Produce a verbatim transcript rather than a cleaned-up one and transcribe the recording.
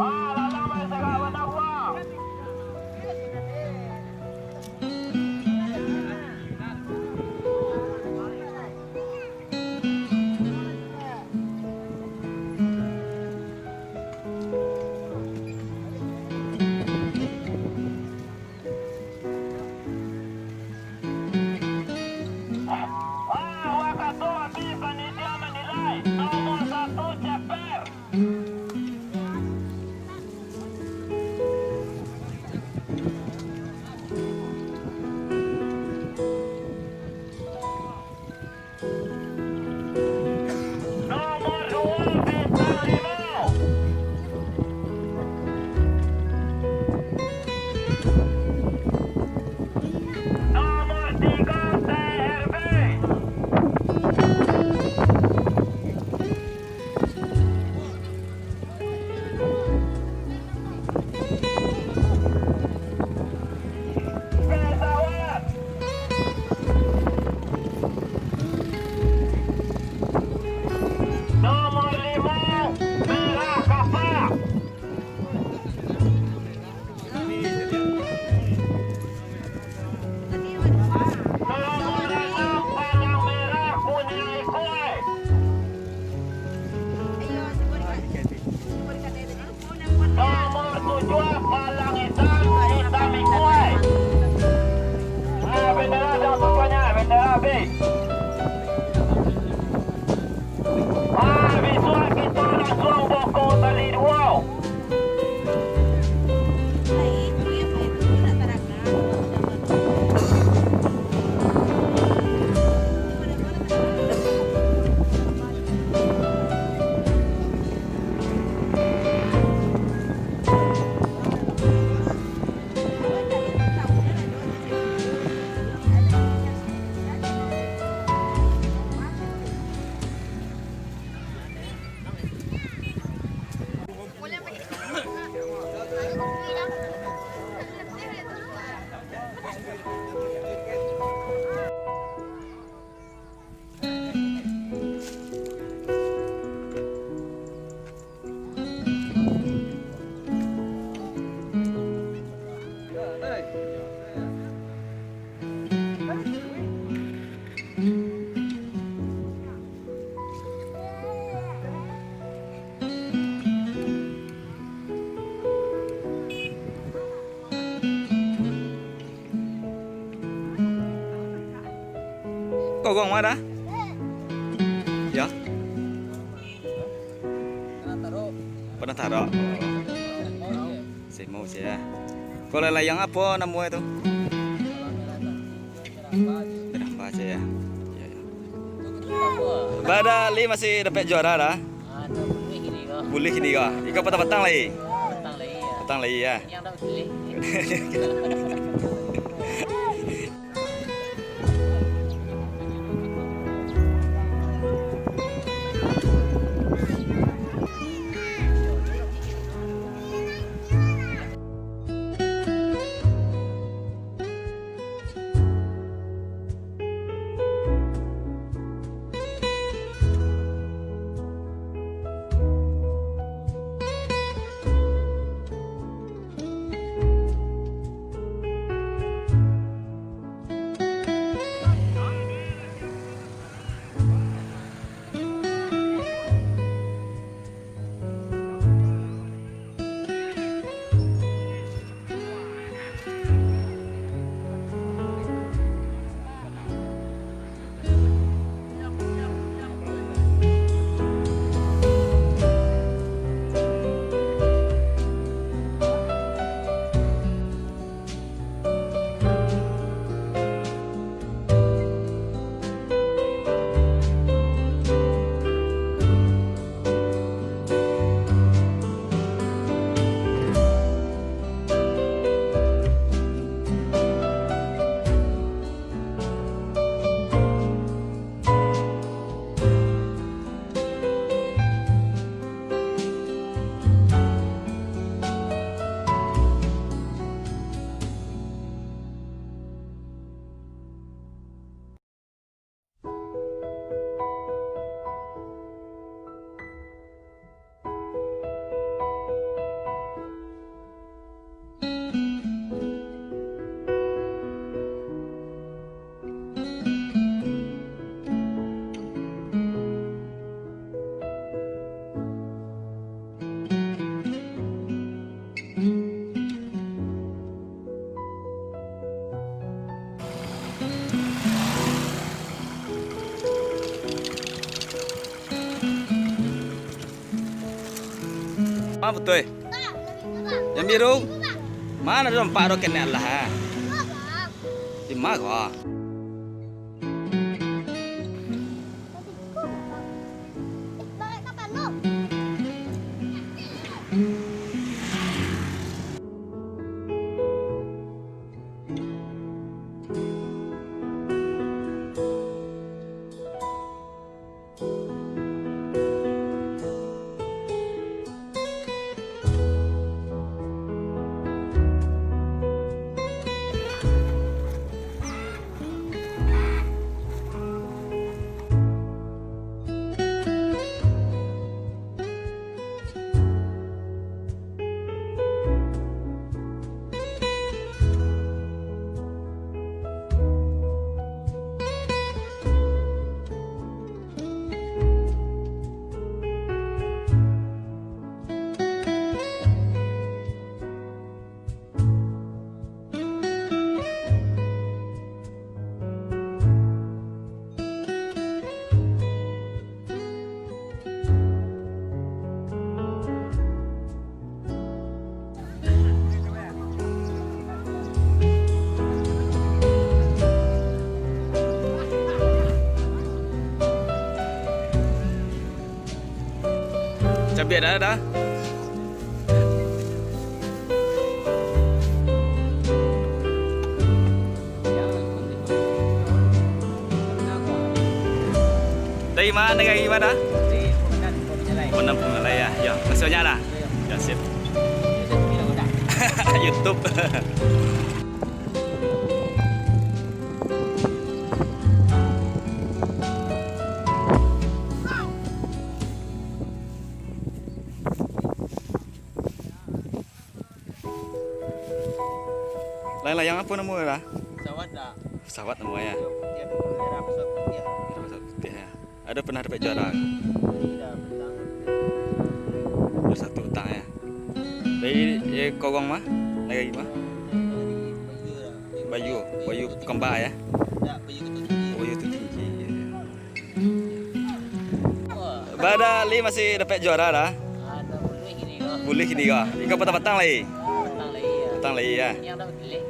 Ah, wakatu habis panitia manilai, nomor satu ceper. Nomor dua, bintang limo. Nomor tiga, T R B. Pesawat. Nomor limo, merah kapak. Nomor anam, palang merah, kuning ikua. Nomor tujuah, palang itam, itam ikua. Ah, bendera dah tujuahnya, bendera habis. Ah, bisuak kito langsuang bokong tali duo. Kogong ma dah? Yo. Panah tarok. Simo sia. Kalau layang apo namo e tu? Merah Amba sia, yo. Yo, yo. Bada Ali masih dapek juara dah. Ah, tu buliah kini ko. Buliah kini ko. Iko patang-patang lai. Patang lai, yo. Patang lai, yo. Yang dah pilih. Betul. Yang biru. Mana ada nampak roket ni Allah, ha? Di mana? Cabiak dah, dah. Dari ma, dari ma? Dari Pemandang, Pemandang Jalai. Pemandang, Pemandang Jalai, ya. Ya, makasih banyak lah. Ya, ya. Ya, sip. YouTube. Layang-layang apo namo lah? Pesawat dah. Pesawat namo ya? Putiah, daerah pesawat putiah. Daerah pesawat putiah ya. Ado pernah dapek juara? Tidak, pertama. Juara satu utang ya. Dari, eh, korong mah? Dari mah? Dari Bayu lah. Bayu, Bayu Kembar ya? Tidak, Bayu Ketua Tinggi. Oh, Bayu Ketua Tinggi. Bada Li masih dapek juara dah. Ada, buliah kini ko. Buliah kini ko. Iko patang-patang lai. Patang lai, ya. Patang lai, ya. Yang dapat pilih.